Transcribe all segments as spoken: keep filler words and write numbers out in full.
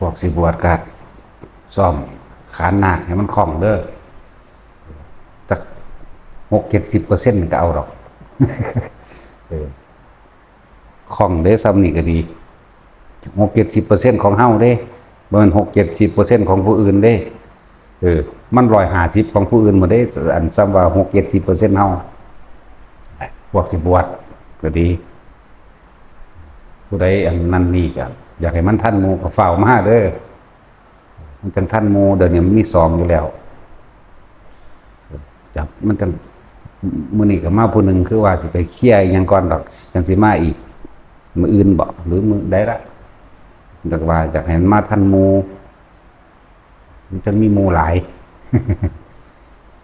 พวกสิบวชก็ซ้อมขานนาคให้มันคล่องเด้อ จักหกเจ็ดสิบเปอร์เซ็นต์ก็เอาดอก เออ คล่องเด้ ส่ำนี่ก็ดี หกเจ็ดสิบเปอร์เซ็นต์ของเฮาเด้ บ่แม่นหกเจ็ดสิบเปอร์เซ็นต์ของผู้อื่นเด้ เออ มันร้อยห้าสิบของผู้อื่นหมดเด้ อันส่ำว่าหกเจ็ดสิบเปอร์เซ็นต์เฮา พวกสิบวชก็ดี ผู้ใดอันนั้นนี่ก็อยากให้มันทันหมู่ก็ฟ้าวมาเด้อ มันจังทันหมู่ เดี๋ยวนี้มันมีสองอยู่แล้ว จับมันจัง มื้อนี้ก็มาผู้หนึ่ง คือว่าสิไปเคลียร์อิหยังก่อนดอก จังสิมาอีก มื้ออื่นบ่ หรือมื้อใดละ อยากว่าอยากให้มันมาทันหมู่ มันจังมีหมู่หลาย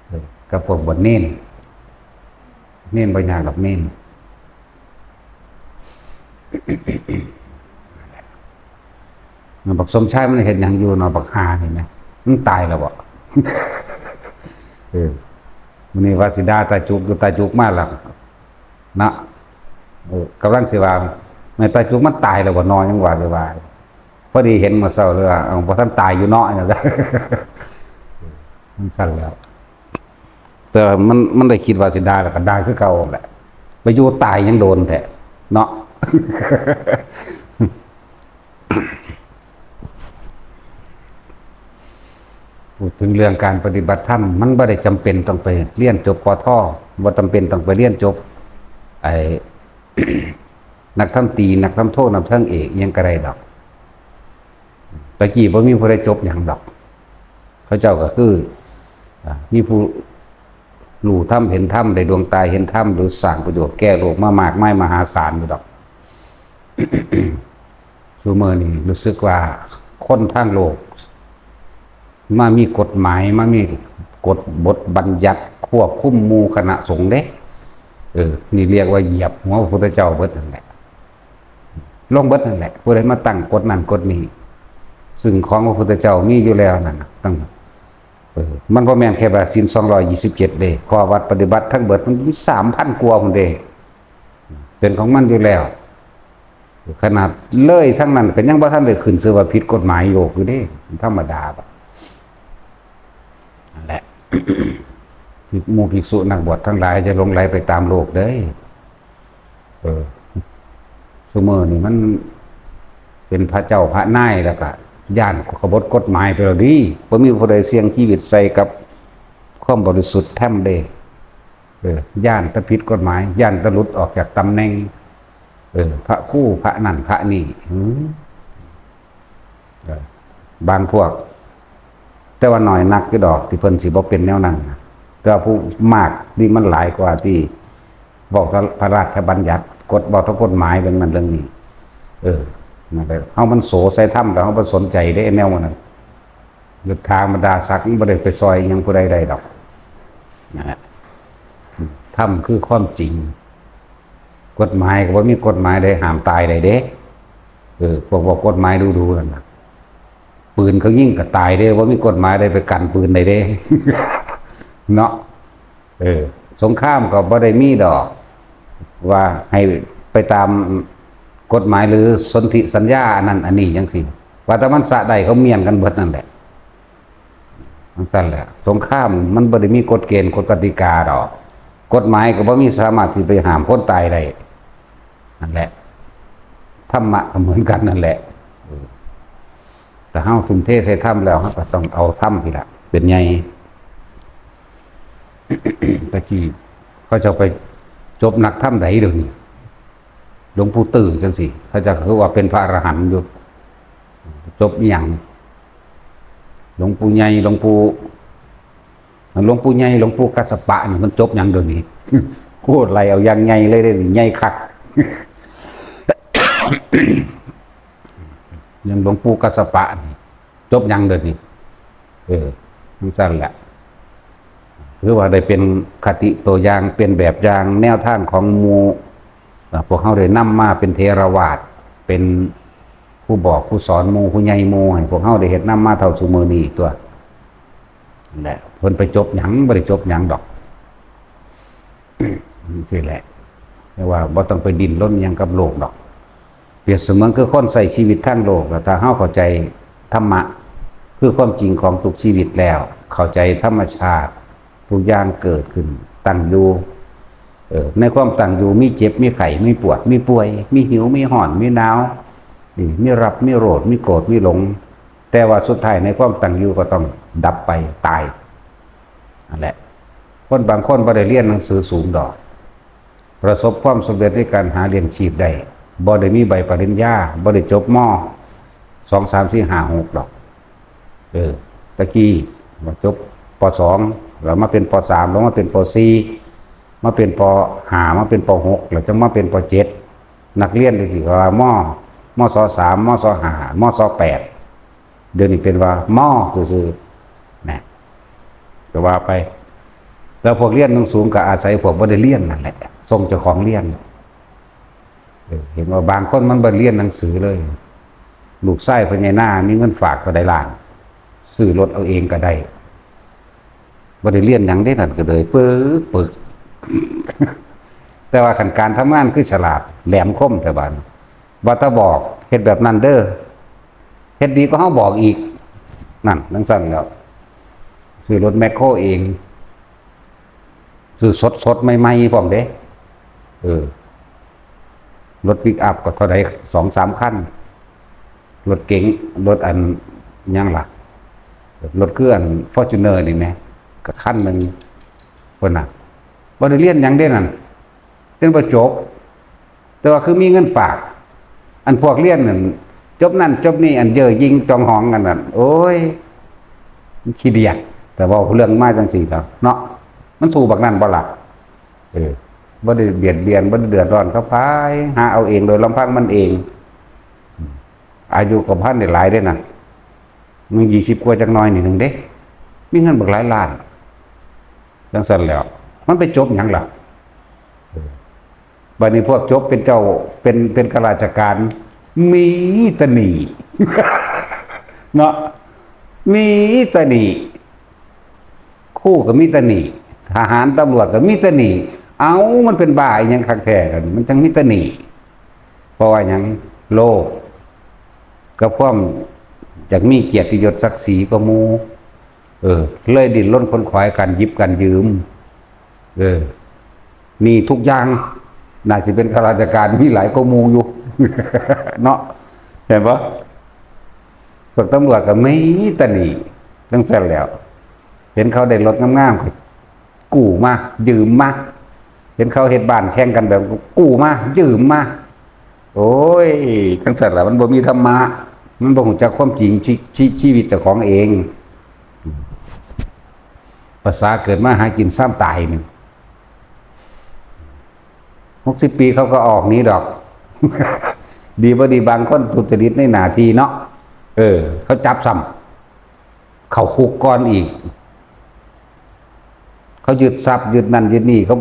เออ กับพวกบวชเณร เณรบ่ยากดอกเณร มันบักสมชายมันเฮ็ดหยังอยู่เนาะ บักห่านี่นะ มันตายแล้วบ่ เออ มื้อนี้ว่าสิด่าตาจุกอยู่ ตาจุกมาแล้วเนาะ เออ กำลังสิว่า แม่ตาจุกมันตายแล้วบ่เนาะ ยังว่าสิว่า พอดีเห็นมื้อเช้าเลยว่า เอ้า บ่ทันตายอยู่เนาะ มันซั่นแล้ว แต่มัน มันได้คิดว่าสิด่าแล้วก็ด่าคือเก่าแหละ ไปอยู่ตายยังโดนแท้เนาะ พูดถึงเรื่องการปฏิบัติธรรม มันบ่ได้จำเป็นต้องไปเรียนจบ ป.ท บ่จำเป็นต้องไปเรียนจบ ไอ้ นักธรรมตรี นักธรรมโท นักธรรมเอก อิหยังก็ได้ดอก ตะกี้บ่มีผู้ใดจบหยังดอก เขาเจ้าก็คือ อ่า มีผู้รู้ธรรมเห็นธรรม ได้ดวงตาเห็นธรรม หรือสร้างประโยชน์แก่โลกมามากมายมหาศาลอยู่ดอก ซุมื้อนี้รู้สึกว่าคนทางโลก มามีกฎหมาย มามีกฎบทบัญญัติควบคุมหมู่คณะสงฆ์เด้ เออ นี่เรียกว่าเหยียบหัวพระพุทธเจ้าเบิดนั่นแหละ ลงเบิดนั่นแหละ ผู้ใดมาตั้งกฎนั่นกฎนี้ ซึ่งของพระพุทธเจ้ามีอยู่แล้วนั่นน่ะ ตั้ง เออ มันบ่แม่นแค่ว่าศีลสองร้อยยี่สิบเจ็ดเด้ ข้อวัดปฏิบัติทั้งเบิดมันมีสามพันกว่าพุ้นเด้ เป็นของมันอยู่แล้ว ขนาดเลยทั้งนั้นก็ยังบ่ทันได้ขึ้นชื่อว่าผิดกฎหมายโลกอยู่เด้ ธรรมดาบ่ นั่นแหละ หมู่ภิกษุนักบวชทั้งหลาย อย่าหลงไหลไปตามโลกเด้อ เออ ซุมื้อนี่มันเป็นพระเจ้าพระนายแล้วก็ย้านขบฏกฎหมายไปแล้วเด้ บ่มีผู้ใดเสี่ยงชีวิตใส่กับความบริสุทธิ์ธรรมเด้ เออ ย้านแต่ผิดกฎหมาย ย้านแต่หลุดออกจากตำแหน่ง เออ พระครูพระนั่นพระนี่ อืม เออ บางพวก แต่ว่าน้อยนักอยู่ดอกที่เพิ่นสิบ่เป็นแนวนั้นนะ แต่ว่าผู้มากนี่มันหลายกว่าที่เว้าพระราชบัญญัติ กฎ เว้าทั้งกฎหมายเรื่องนั้นเรื่องนี้ เออ นั่นแหละ เฮามันโสใส่ธรรมแล้ว เฮาบ่สนใจเด้แนวนั้น หรือทางบรรดาศักดิ์มันบ่ได้ไปซอยหยังผู้ใดได้ดอก นะฮะ ธรรมคือความจริง กฎหมายก็บ่มีกฎหมายใดห้ามตายได้เด้ เออ พวกเว้ากฎหมายดูๆนั่นน่ะ ปืนเขายิงก็ตายเด้ บ่มีกฎหมายใดไปกันปืนได้เด้ เนาะ เออ สงครามก็บ่ได้มีดอก ว่าให้ไปตามกฎหมายหรือสนธิสัญญาอันนั้นอันนี้จังซี้ ว่าแต่มันสะได้เขาเมียนกันเบิดนั่นแหละ จังซั่นแหละ สงครามมันบ่ได้มีกฎเกณฑ์กฎกติกาดอก กฎหมายก็บ่มีสามารถสิไปห้ามคนตายได้ นั่นแหละ ธรรมะก็เหมือนกันนั่นแหละ เออ แต่เฮาทุ่มเทใส่ธรรมแล้ว เฮาก็ต้องเอาธรรมนี่ล่ะเป็นใหญ่ ตะกี้เขาเจ้าไปจบนักธรรมใดเดี๋ยวนี้ หลวงปู่ตื้อจังซี้ เขาเจ้าคือว่าเป็นพระอรหันต์อยู่ จบอิหยัง หลวงปู่ใหญ่ หลวงปู่ หลวงปู่ใหญ่ หลวงปู่กัสสปะนี่มันจบหยังเดี๋ยวนี้ โคตรไล่เอาอย่างใหญ่เลยเด้อ ใหญ่คัก อย่างหลวงปู่กัสสปะนี่ จบหยังเดี๋ยวนี้ เออ จังซั่นแหละ ถือว่าได้เป็นคติตัวอย่าง เป็นแบบอย่าง แนวทางของหมู่ อ่า พวกเฮาได้นำมาเป็นเถรวาท เป็นผู้บอกผู้สอนหมู่ ผู้ใหญ่หมู่ ให้พวกเฮาได้เฮ็ดนำมาเท่าซุมื้อนี้ตั๊ว นั่นแหละ เพิ่นไปจบหยัง บ่ได้จบหยังดอก จังซี้แหละ แต่ว่าบ่ต้องไปดิ้นรนหยังกับโลกดอก เปรียบเสมือนคือคนใช้ชีวิตทางโลก แล้วถ้าเฮาเข้าใจ ธรรมะ คือความจริงของทุกชีวิตแล้ว เข้าใจธรรมชาติ ทุกอย่างเกิดขึ้นตั้งอยู่ เออ ในความตั้งอยู่มีเจ็บ มีไข้ มีปวด มีป่วย มีหิว มีฮ้อน มีหนาว นี่ มีรับ มีโลภ มีโกรธ มีหลง แต่ว่าสุดท้ายในความตั้งอยู่ก็ต้องดับไป ตาย นั่นแหละ คนบางคนบ่ได้เรียนหนังสือสูงดอก ประสบความสำเร็จในการหาเลี้ยงชีพได้ บ่ได้มีใบปริญญา บ่ได้จบ ม.สอง สาม สี่ ห้า หก ดอก เออ ตะกี้มาจบ ป.สอง แล้วมาเป็น ป.สาม แล้วมาเป็น ป.สี่ มาเป็น ป.ห้า มาเป็น ป.หก แล้วจั่งมาเป็น ป.เจ็ด นักเรียนจั่งซี้ก็ว่า ม.ม.ส. สาม ม.ส. ห้า ม.ส. แปด เดี๋ยวนี้เป็นว่า ม.ซื่อๆ นะ ก็ว่าไป แล้วพวกเรียนสูงๆ ก็อาศัยพวกบ่ได้เรียนนั่นแหละ ส่งเจ้าของเรียน เออ เห็นว่าบางคนมันบ่เรียนหนังสือเลย ลูกชายพ่อใหญ่นามีเงินฝากเท่าใดล้าน ซื้อรถเอาเองก็ได้ บ่ได้เรียนหยังเด้นั่น ก็เลยปึกปึก แต่ว่าคันการทำงานคือฉลาด แหลมคมแท้บาด ว่าแต่บอก เฮ็ดแบบนั้นเด้อ เฮ็ดดีกว่าเฮาบอกอีก นั่น จั่งซั้นแล้ว ซื้อรถแมคโครเอง ซื้อสดๆ ใหม่ๆ พร้อมเด้ เออ รถปิกอัพก็เท่าใด สองสามคัน รถเก๋ง รถอัน หยังล่ะ รถคืออัน Fortuner นี่แหม ก็คันหนึ่ง เพิ่นน่ะ บ่ได้เรียนหยังเด้นั่น เรียนบ่จบ แต่ว่าคือมีเงินฝาก อันพวกเรียนนั่น จบนั่นจบนี่ อันเย่อหยิ่งจองหองกันนั่น โอ้ย มันขี้เดียด แต่ว่าเรื่องมาจั่งซี้แล้วเนาะ มันสู้บักนั่นบ่ล่ะ เออ บ่ได้เบียดเบียน บ่ได้เดือดร้อนเขา พายหาเอาเองโดยลำพังมันเอง อายุก็พันได้หลายเด้นั่น มันยี่สิบกว่าจักหน่อยนี่หนึ่งเด้ มีเงินบักหลายล้าน จั่งซั้นแล้ว มันไปจบหยังล่ะ เออ บัดนี้พวกจบเป็นเจ้า เป็น เป็นข้าราชการ มีแต่หนี้ เนาะ มีแต่หนี้ ครูก็มีแต่หนี้ ทหารตำรวจก็มีแต่หนี้ เอ้า มันเป็นบ้าอีหยังคักแท้กัน มันจั่งมีแต่หนี้ เพราะว่าหยัง โลภ กับความอยากมีเกียรติยศศักดิ์ศรีกว่าหมู่ เออ เลยดิ้นรนขนขวายกันหยิบกันยืม เออ หนี้ทุกอย่าง น่าจะเป็นข้าราชการมีหลายกว่าหมู่อยู่ เนาะ เห็นปะ พวกตำรวจก็มีแต่หนี้ จั่งซั้นแล้ว เห็นเขาได้รถงามๆ ก็กู้มา ยืมมา เห็นเขาเฮ็ดบ้านแข่งกันแบบ กู้มา ยืมมา โอ้ย จั่งซั้นล่ะ มันบ่มีธรรมะ มันบ่รู้จักความจริง ชี ชี ชีวิตเจ้าของเอง ภาษาเกิดมาหากินซ้ำตายนี่ หกสิบปีเขาก็ออกหนีดอก ดีบ่ดีบางคนทุจริตในหน้าที่เนาะ เออ เขาจับซ้ำ เข้าคุกก่อนอีก เขายึดทรัพย์ ยึดนั่นยึดนี่ เขา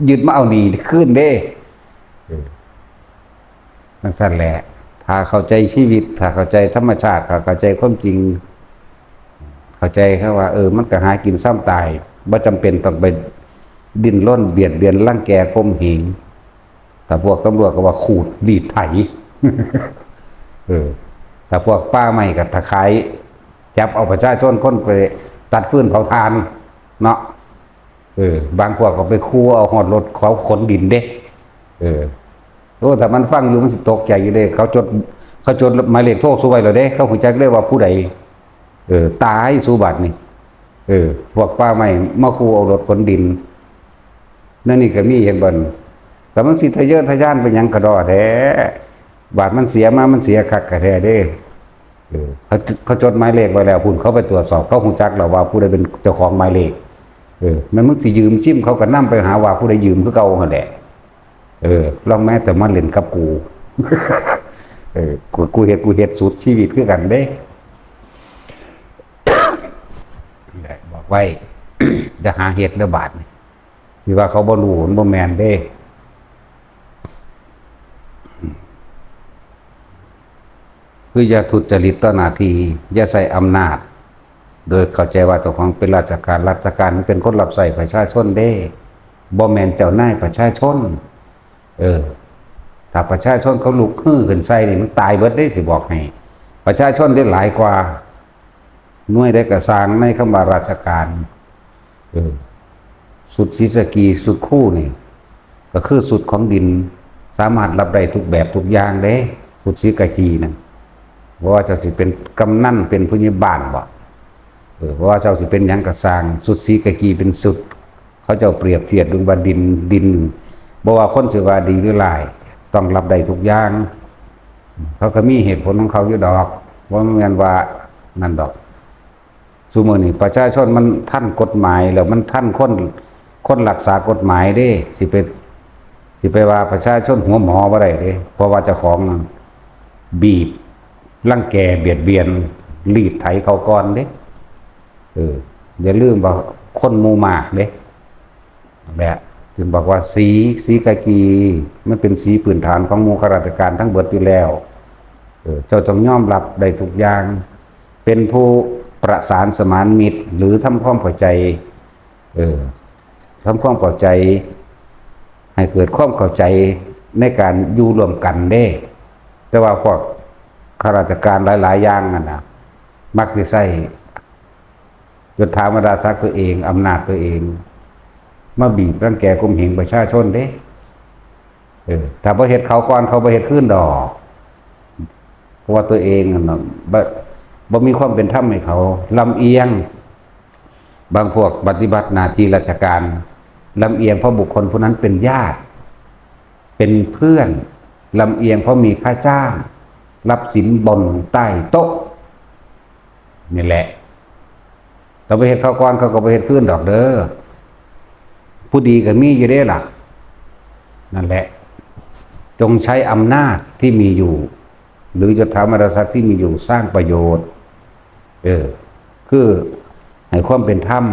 ยึดมาเอาหนี้คืนเด้ เออ จั่งซั้นแหละ ถ้าเข้าใจชีวิต ถ้าเข้าใจธรรมชาติ ถ้าเข้าใจความจริง เข้าใจครับว่า เออ มันก็หากินซ้ำตาย บ่จำเป็นต้องไปดิ้นรนเบียดเบียนรังแกข่มเหง ถ้าพวกตำรวจก็ว่าขูดรีดไถ เออ ถ้าพวกป่าไม้ก็ตะไคร้ จับเอาประชาชนคนไปตัดฟืนเผาถ่าน เนาะ เออ บางพวกก็ไปคูเอาฮอดรถเขาขนดินเด้ เออ โอ้ ถ้ามันฟังอยู่มันสิตกใจอยู่เด้ เขาจด เขาจดหมายเลขโทรสู่ไว้แล้วเด้ เขาฮู้จักเลยว่าผู้ใด เออ ตายสู่บัดนี่ เออ พวกป่าไม้มาคูเอารถขนดิน นั่นนี่ก็มี เห็นบ่ แต่มันสิทะเยอทะยานไปหยังกะด้อแท้ บาดมันเสียมา มันเสียคักกะแท้เด้ เออ เขา เขาจดหมายเลขไว้แล้ว พุ้นเขาไปตรวจสอบ เขาฮู้จักแล้วว่าผู้ใดเป็นเจ้าของหมายเลข เออ แม่นมึงสิยืมซิม เขาก็นำไปหาว่าผู้ใดยืมคือเก่าหั่นแหละ เออ ลองแม้แต่มาเล่นกับกู เออ กู กูเฮ็ด กูเฮ็ดสุดชีวิตคือกันเด้ นี่แหละ บอกไว้ อย่าหาเฮ็ดเด้อบาดนี่ ที่ว่าเขาบ่รู้มันบ่แม่นเด้ คืออย่าทุจริตต่อหน้าที่ อย่าใช้อำนาจ โดยเข้าใจว่าเจ้าของเป็นราชการ ราชการเป็นคนรับใช้ประชาชนเด้ บ่แม่นเจ้านายประชาชน เออ ถ้าประชาชนเขาลุกฮือขึ้นใส่นี่มันตายเบิดเด้ สิบอกให้ ประชาชนได้หลายกว่า หน่วยใดก็ซ่างในคำว่าราชการ เออ ชุดศรีสะเกษ ชุดครูนี่ ก็คือชุดของดิน สามารถรับได้ทุกแบบทุกอย่างเด้ ชุดศรีสะเกษนั่น เพราะว่าเจ้าสิเป็นกำนัน เป็นผู้ใหญ่บ้านบ่ เออ เพราะว่าเจ้าสิเป็นหยังก็ซ่าง ชุดศรีสะเกษเป็นชุด เขาเจ้าเปรียบเทียบเบิ่งว่าดิน ดิน บ่ว่าคนสิว่าดีหรือร้าย ต้องรับได้ทุกอย่าง เขาก็มีเหตุผลของเขาอยู่ดอก บ่แม่นว่านั่นดอก ซุมื้อนี้ประชาชนมันทันกฎหมายแล้ว มันทันคน คนรักษากฎหมายเด้ สิไป สิไปว่าประชาชนหัวหมอบ่ได้เด้ เพราะว่าเจ้าของบีบ รังแก เบียดเบียน รีดไถเขาก่อนเด้ เออ อย่าลืมว่าคนหมู่มากเด้ และจึงบอกว่าศรี ศรีสะเกษ มันเป็นสีพื้นฐานของหมู่ข้าราชการทั้งเบิดอยู่แล้ว เออ เจ้าต้องยอมรับได้ทุกอย่าง เป็นผู้ประสานสมานมิตร หรือทำความเข้าใจ เออ ทำความเข้าใจ ให้เกิดความเข้าใจในการอยู่ร่วมกันเด้ แต่ว่าพวกข้าราชการหลายๆ อย่างนั่นนะ มักสิใช้ยศถาบรรดาศักดิ์ตัวเอง อำนาจตัวเอง มาบีบรังแกข่มเหงประชาชนเด้ เออ ถ้าบ่เฮ็ดเขาก่อน เขาบ่เฮ็ดคืนดอก เพราะว่าตัวเองนั่นน่ะบ่ บ่มีความเป็นธรรมให้เขา ลำเอียง บางพวกปฏิบัติหน้าที่ราชการ ลำเอียงเพราะบุคคลผู้นั้นเป็นญาติ เป็นเพื่อน ลำเอียงเพราะมีค่าจ้าง รับสินบนใต้โต๊ะ นี่แหละ เราไปเฮ็ดเขาก่อน เขาก็บ่เฮ็ดคืนดอกเด้อ ผู้ดีก็มีอยู่เด้ล่ะ นั่นแหละ จงใช้อำนาจที่มีอยู่ หรือยศถาบรรดาศักดิ์ที่มีอยู่สร้างประโยชน์ เออ คือให้ความเป็นธรรม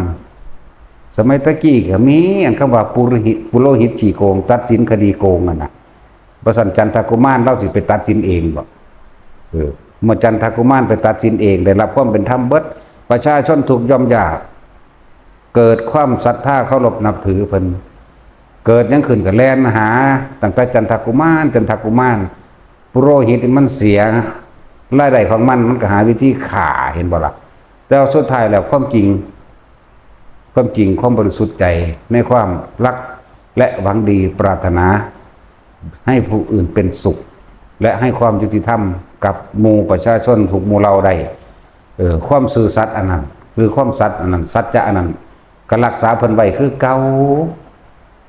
สมัยตะกี้ก็มีอันคำว่าปุโรหิต ปุโรหิตขี้โกง ตัดสินคดีโกงอะนะ บ่ซั้นจันทกุมารลาวสิไปตัดสินเองบ่ เออ เมื่อจันทกุมารไปตัดสินเอง ได้รับความเป็นธรรมเบิด ประชาชนทุกข์ยอมยาก เกิดความศรัทธาเคารพนับถือเพิ่น เกิดหยังขึ้นก็แล่นมาหา ตั้งแต่จันทกุมาร จันทกุมาร ปุโรหิตนี่มันเสีย รายได้ของมัน มันก็หาวิธีฆ่า เห็นบ่ล่ะ แต่ว่าสุดท้ายแล้วความจริง ความจริง ความบริสุทธิ์ใจในความรักและหวังดีปรารถนา ให้ผู้อื่นเป็นสุข และให้ความยุติธรรมกับหมู่ประชาชนทุกหมู่เหล่าได้ เออ ความซื่อสัตย์อันนั้น คือความสัตย์อันนั้น สัจจะอันนั้น ก็รักษาเพิ่นไว้คือเก่า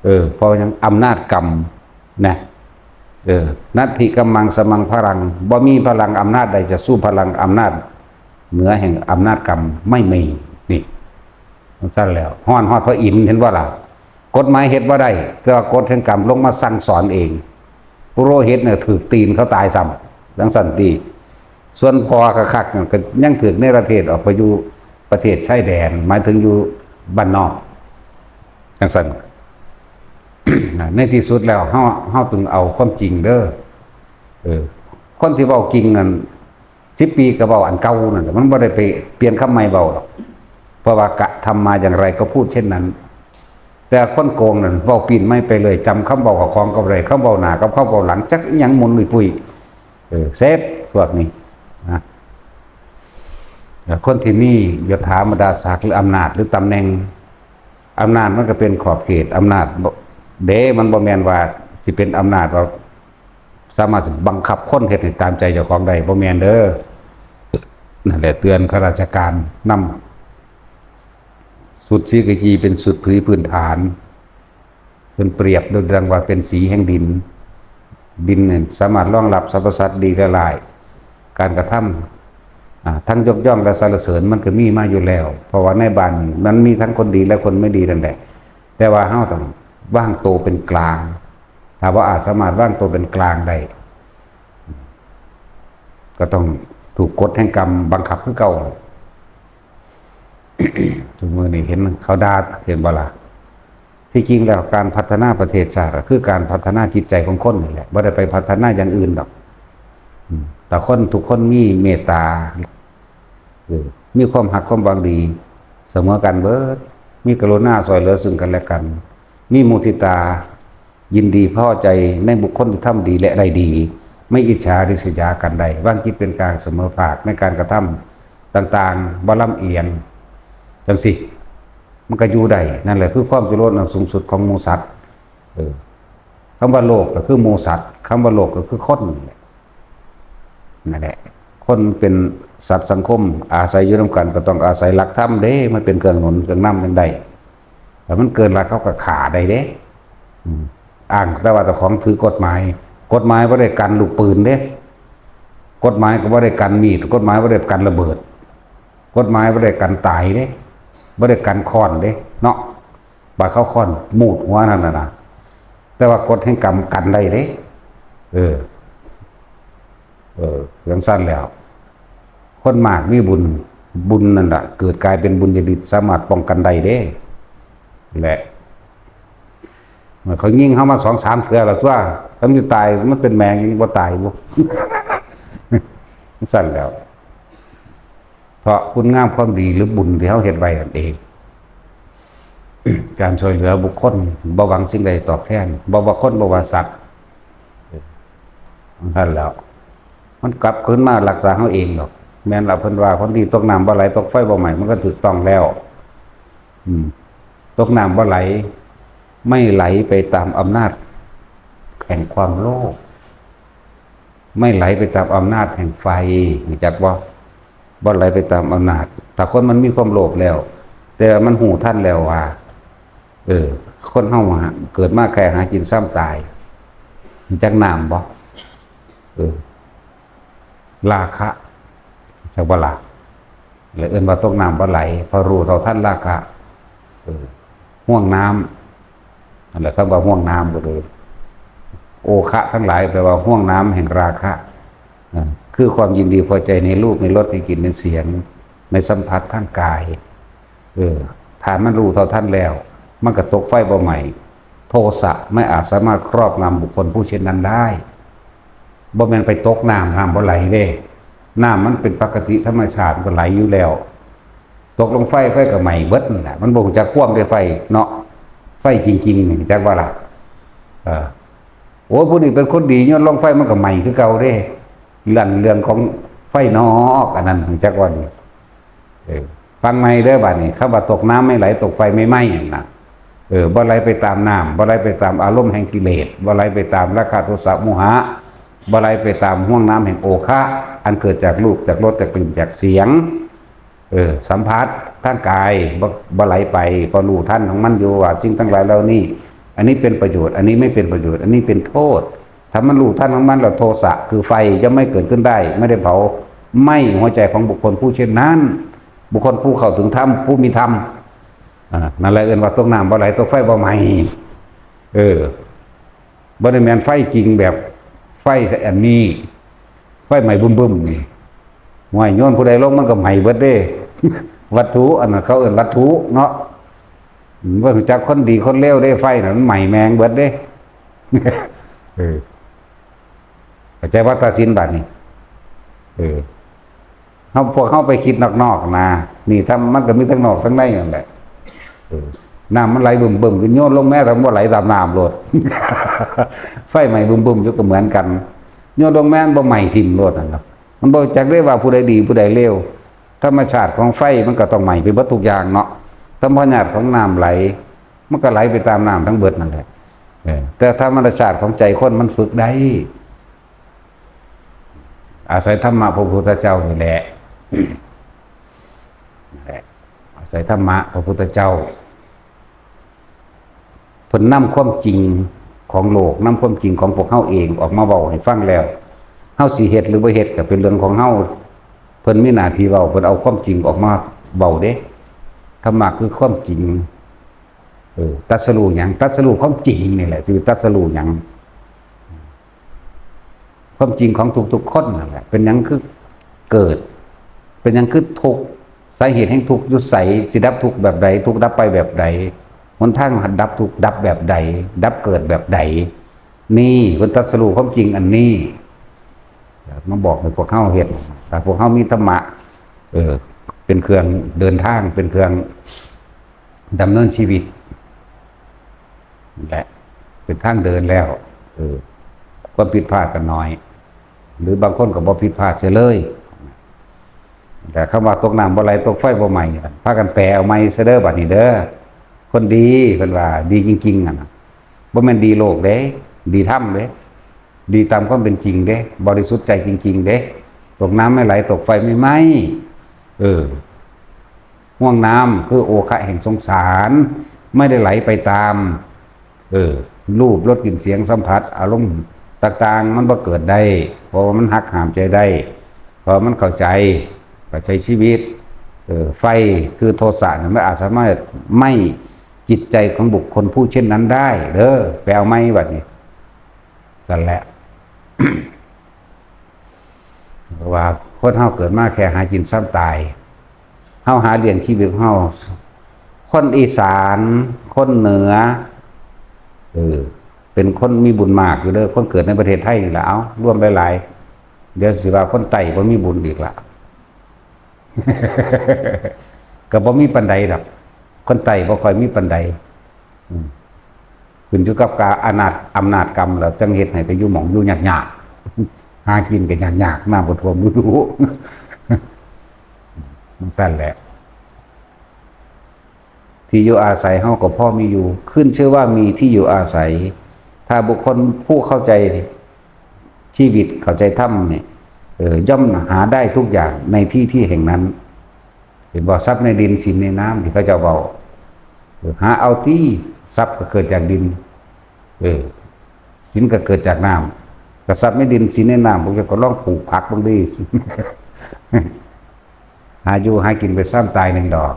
เออ เพราะหยัง อำนาจกรรมนะ เออ นัตถิกัมมังสมังพลัง บ่มีพลังอำนาจใดจะสู้พลังอำนาจเหนือแห่งอำนาจกรรมไม่มี นี่ จั่งซั้นแล้ว ฮ้อนฮอดพระอินทร์ เห็นบ่ล่ะ กฎหมายเฮ็ดบ่ได้ แต่ว่ากฎแห่งกรรมลงมาสั่งสอนเอง ปุโรหิตเนี่ยถืกตีนเขาตายซ้ำ จั่งซั้นติ ส่วนพ่อคักๆนั่นก็ยังถืกเนรเทศออกไปอยู่ประเทศชายแดน หมายถึงอยู่บ้านนอก จั่งซั้น ในที่สุดแล้ว เฮา เฮาต้องเอาความจริงเด้อ เออ คนที่เว้าจริงนั่น สิบปีก็เว้าอันเก่านั่นแหละ มันบ่ได้ไปเปลี่ยนคำใหม่เว้าหรอก เพราะว่ากระทำมาอย่างไรก็พูดเช่นนั้น แต่คนโกงนั่นเว้าปีนใหม่ไปเลย จำคำเว้าของก็บ่ได้ คำเว้าหน้ากับคำเว้าหลัง จักอิหยังหมุนลุยปุย เออ เสร็จพวกนี้นะ แล้วคนที่มียศถาบรรดาศักดิ์หรืออำนาจหรือตำแหน่ง อำนาจมันก็เป็นขอบเขต อำนาจบ่ เด้ มันบ่แม่นว่าสิเป็นอำนาจว่าสามารถสิบังคับคนเฮ็ดให้ตามใจเจ้าของได้ บ่แม่นเด้อ นั่นแหละ เตือนข้าราชการนำ ชุดศรีกากีเป็นชุดพื้นฐาน เพิ่นเปรียบโดยดังว่าเป็นสีแห่งดิน ดินเนี่ยสามารถรองรับสรรพสัตว์ดีและร้าย การกระทำ อ่า ทั้งยกย่องและสรรเสริญมันก็มีมาอยู่แล้ว เพราะว่าในบ้านนี่มันมีทั้งคนดีและคนไม่ดีนั่นแหละ แต่ว่าเฮาต้องวางตัวเป็นกลาง ถ้าว่าอาจสามารถวางตัวเป็นกลางได้ ก็ต้องถูกกฎแห่งกรรมบังคับคือเก่า ทุกมื้อนี้เห็นเขาด่า เห็นบ่ล่ะ ที่จริงแล้วการพัฒนาประเทศชาติก็คือการพัฒนาจิตใจของคนนี่แหละ บ่ได้ไปพัฒนาอย่างอื่นดอก อืม แต่คนทุกคนมีเมตตา เออ มีความฮักความหวังดี เสมอกันเบิด มีกรุณาช่วยเหลือซึ่งกันและกัน มีมุทิตา ยินดีพอใจในบุคคลที่ทำดีและได้ดี ไม่อิจฉาริษยากันได้ วางจิตเป็นกลางเสมอภาคในการกระทำต่างๆ บ่ลำเอียง จังสิ มันก็อยู่ได้ นั่นแหละคือความเจริญอันสูงสุดของหมู่สัตว์ เออ คำว่าโลกก็คือหมู่สัตว์ คำว่าโลกก็คือคนนั่นแหละ นั่นแหละ คนเป็นสัตว์สังคม อาศัยอยู่นำกันก็ต้องอาศัยหลักธรรมเด้ มันเป็นเครื่องหนุนเครื่องนำจั่งใด ถ้ามันเกินหลักเขาก็ฆ่าได้เด้ อืม อ้างแต่ว่าเจ้าของถือกฎหมาย กฎหมายบ่ได้กันลูกปืนเด้ กฎหมายก็บ่ได้กันมีด กฎหมายบ่ได้กันระเบิด กฎหมายบ่ได้กันตายเด้ บ่ได้กันค้อนเด้ เนาะ บาดเขาค้อนมูดหัวนั่นน่ะนะ แต่ว่ากฎแห่งกรรมกันได้เด้ เออ เออ จั่งซั่นแล้ว คนมากมีบุญ บุญนั่นล่ะ เกิดกลายเป็นบุญญาฤทธิ์ สามารถป้องกันได้เด้ แหละ เขายิงเฮามาสองสามเทื่อแล้วตั๊ว คันสิตาย มันเป็นแมงยังบ่ตายบ่ จั่งซั่นแล้ว เพราะคุณงามความดีหรือบุญที่เฮาเฮ็ดไว้นั่นเอง การช่วยเหลือบุคคล บ่หวังสิ่งใดตอบแทน บ่ว่าคน บ่ว่าสัตว์ นั่นแหล้ว มันกลับคืนมารักษาเฮาเองดอก แม่นล่ะ เพิ่นว่าคนดีตกน้ำบ่ไหล ตกไฟบ่ไหม้ มันก็ถูกต้องแล้ว อืม ตกน้ำบ่ไหล ไม่ไหลไปตามอำนาจแห่งความโลภ ไม่ไหลไปตามอำนาจแห่งไฟ รู้จักบ่ บ่ไหลไปตามอำนาจ ถ้าคนมันมีความโลภแล้ว แต่มันรู้ทันแล้วว่า เออ คนเฮาอะ เกิดมาแค่หากินซ้ำตาย รู้จักน้ำบ่ เออ ราคะ จักบ่ล่ะ และเอิ้นว่าตกน้ำบ่ไหล เพราะรู้เท่าทันราคะ เออ ห่วงน้ำ นั่นแหละ คำว่าห่วงน้ำก็คือ โอคะทั้งหลาย แปลว่าห่วงน้ำแห่งราคะ อ่า คือความยินดีพอใจในรูป ในรส ในกลิ่น ในเสียง ในสัมผัสทางกาย เออ ถ้ามันรู้เท่าทันแล้ว มันก็ตกไฟบ่ไหม้ โทสะไม่อาจสามารถครอบงำบุคคลผู้เช่นนั้นได้ บ่แม่นไปตกน้ำ น้ำบ่ไหลเด้ น้ำมันเป็นปกติธรรมชาติ มันก็ไหลอยู่แล้ว ตกลงไฟ ไฟก็ไหม้เบิดนั่นแหละ มันบ่รู้จักความเด้ไฟเนาะ ไฟจริงๆ นี่รู้จักบ่ล่ะ เออ โอ้ ผู้นี้เป็นคนดี โยนลงไฟมันก็ไหม้คือเก่าเด้ เรื่อง เรื่องของไฟนอก อันนั้นรู้จักบ่นี่ เออ ฟังใหม่เด้อบัดนี้ คำว่าตกน้ำไม่ไหล ตกไฟไม่ไหม้นั่นน่ะ เออ บ่ไหลไปตามน้ำ บ่ไหลไปตามอารมณ์แห่งกิเลส บ่ไหลไปตามราคะ โทสะ โมหะ บ่ไหลไปตามห่วงน้ำแห่งโอคะ อันเกิดจากรูป จากรส จากกลิ่น จากเสียง เออ สัมผัสทางกาย บ่ บ่ไหลไป เพราะรู้ทันของมันอยู่ว่าสิ่งทั้งหลายเหล่านี้ อันนี้เป็นประโยชน์ อันนี้ไม่เป็นประโยชน์ อันนี้เป็นโทษ ถ้ามันรู้ทันของมันแล้ว โทสะคือไฟจะไม่เกิดขึ้นได้ ไม่ได้เผาไหม้หัวใจของบุคคลผู้เช่นนั้น บุคคลผู้เข้าถึงธรรม ผู้มีธรรม อ่า นั่นแหละเอิ้นว่าตกน้ำบ่ไหล ตกไฟบ่ไหม้ เออ บ่ได้แม่นไฟจริงแบบไฟอันนี้ ไฟไหม้บึ้มๆ นี่ ห้วย โยนผู้ใดลงมันก็ไหม้เบิดเด้ วัตถุอันนั้นเขาเอิ้นวัตถุเนาะ อืม บ่รู้จักคนดีคนเลวเด้ ไฟน่ะมันไหม้แมงเบิดเด้ เออ เข้าใจว่าตัดสินบัดนี้ เออ เฮา พวกเฮาไปคิดนอกๆ นะ นี่ถ้ามันก็มีทั้งนอกทั้งในนั่นแหละ เออ น้ำมันไหลบึ้มๆ ขึ้น โยนลงแม้แต่มันบ่ไหลตามน้ำโลด ไฟไหม้บึ้มๆ อยู่ก็เหมือนกัน โยนลงแม้มันบ่ไหม้ทิ่มโลดนั่นล่ะ มันบ่จักได้ว่าผู้ใดดีผู้ใดเลว ธรรมชาติของไฟมันก็ต้องไหม้ไปเบิดทุกอย่างเนาะ ธรรมชาติของน้ำไหล มันก็ไหลไปตามน้ำทั้งเบิดนั่นแหละ เออ แต่ธรรมชาติของใจคนมันฝึกได้ อาศัยธรรมะพระพุทธเจ้านี่แหละ นั่นแหละ อาศัยธรรมะพระพุทธเจ้า เพิ่นนำความจริงของโลก นำความจริงของพวกเฮาเองออกมาเว้าให้ฟังแล้ว เฮาสิเฮ็ดหรือบ่เฮ็ดก็เป็นเรื่องของเฮา เพิ่นมีหน้าที่เว้า เพิ่นเอาความจริงออกมาเว้าเด้ ธรรมะคือความจริง เออ ตรัสรู้หยัง ตรัสรู้ความจริงนี่แหละ คือตรัสรู้หยัง ความจริงของทุกๆ คนนั่นแหละ เป็นหยังคือเกิด เป็นหยังคือทุกข์ สาเหตุแห่งทุกข์อยู่ไส สิดับทุกข์แบบใด ทุกข์ดับไปแบบใด หนทางดับทุกข์ดับแบบใด ดับเกิดแบบใด นี่เพิ่นตรัสรู้ความจริงอันนี้ มาบอกให้พวกเฮาเฮ็ด ถ้าพวกเฮามีธรรมะ เออ เป็นเครื่องเดินทาง เป็นเครื่องดำเนินชีวิต นั่นแหละ เป็นทางเดินแล้ว เออ ความผิดพลาดก็น้อย หรือบางคนก็บ่ผิดพลาดเสียเลย แต่คำว่าตกน้ำบ่ไหล ตกไฟบ่ไหม้ พากันแปลเอาใหม่ซะเด้อ บัดนี้เด้อ คนดี เพิ่นว่าดีจริงๆ อะนะ บ่แม่นดีโลกเด้ ดีธรรมเด้ ดีตามความเป็นจริงเด้ บริสุทธิ์ใจจริงๆ เด้ ตกน้ำไม่ไหล ตกไฟไม่ไหม้ เออ ห่วงน้ำคือโอคะแห่งสงสาร ไม่ได้ไหลไปตาม เออ รูป รส กลิ่น เสียง สัมผัส อารมณ์ต่างๆ มันบ่เกิดได้ เพราะว่ามันหักห้ามใจได้ เพราะมันเข้าใจ เข้าใจชีวิต เออ ไฟคือโทสะเนี่ยมันอาจสามารถไหม้จิตใจของบุคคลผู้เช่นนั้นได้ เด้อ ไปเอาไหมบัดนี้ นั่นแหละ เพราะว่าคนเฮาเกิดมาแค่หากินซ้ำตาย เฮาหาเลี้ยงชีวิตของเฮา คนอีสาน คนเหนือ เออ เป็นคนมีบุญมากอยู่เด้อ คนเกิดในประเทศไทยนี่แหละ เอ้า รวมหลายๆ เดี๋ยวสิว่าคนใต้บ่มีบุญอีกละ ก็บ่มีปานใดดอก คนใต้บ่ค่อยมีปานใด อืม ขึ้นอยู่กับกา อำนาจ อำนาจกรรม แล้วจั่งเฮ็ดให้ไปอยู่หม่องอยู่ยากๆ หากินก็ยากๆ น้ำก็ท่วมฤดู จั่งซั่นแหละ ที่อยู่อาศัยเฮาก็พอมีอยู่ ขึ้นชื่อว่ามีที่อยู่อาศัย ถ้าบุคคลผู้เข้าใจชีวิต เข้าใจธรรมเนี่ย เออ ย่อมหาได้ทุกอย่างในที่ที่แห่งนั้น เห็นบ่ ทรัพย์ในดินสินในน้ำที่เขาเจ้าเว้า เออ หาเอาตี้ ทรัพย์ก็เกิดจากดิน เออ สินก็เกิดจากน้ำ ก็ทรัพย์ในดินสินในน้ำ พวกเจ้าก็ลองปลูกผักเบิ่งติ หาอยู่หากินไปซ้ำตายหนึ่งดอก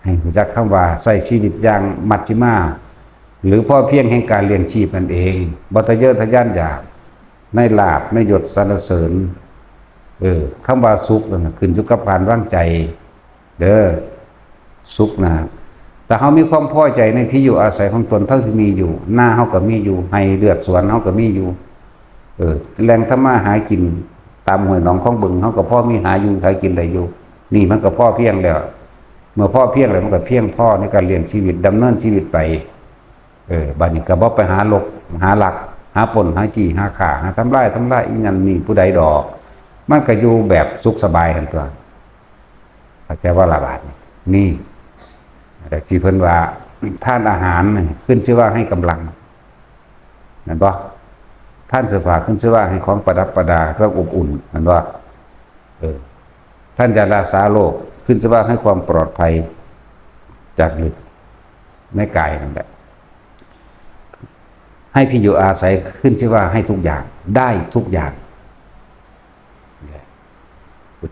ให้รู้จักคำว่าใช้ชีวิตอย่างมัชฌิมา หรือพอเพียงแห่งการเลี้ยงชีพนั่นเอง บ่ทะเยอทะยานอยากในลาภในยศสรรเสริญ เออ คำว่าสุขนั่นน่ะขึ้นอยู่กับการวางใจ เด้อ สุขนะ แต่เฮามีความพอใจในที่อยู่อาศัยของตนเท่าที่มีอยู่ นาเฮาก็มีอยู่ ไฮ่เฮือนสวนเฮาก็มีอยู่ เออ แหล่งทำมาหากินตามห้วยหนองคลองบึง เฮาก็พอมีหาอยู่หากินได้อยู่ นี่มันก็พอเพียงแล้ว เมื่อพอเพียงแล้วมันก็เพียงพอในการเลี้ยงชีวิต ดำเนินชีวิตไป เออ บัดนี้ก็บ่ไปหาลัก หาลัก หาปล้น หาจี้ หาฆ่า หาทำลาย ทำลายอีนั่นนี่ผู้ใดดอก มันก็อยู่แบบสุขสบายหั่นตั่ว เข้าใจบ่ล่ะบาดนี้ นี่ แต่ที่เพิ่นว่า ทานอาหารนี่ขึ้นชื่อว่าให้กำลัง แม่นบ่ ทานเสื้อผ้าขึ้นชื่อว่าให้ของประดับประดา เครื่องอบอุ่น แม่นบ่ เออ ทานยารักษาโรค ขึ้นชื่อว่าให้ความปลอดภัยจากฤทธิ์ในกายนั่นแหละ ให้ที่อยู่อาศัยขึ้นชื่อว่าให้ทุกอย่าง ได้ทุกอย่าง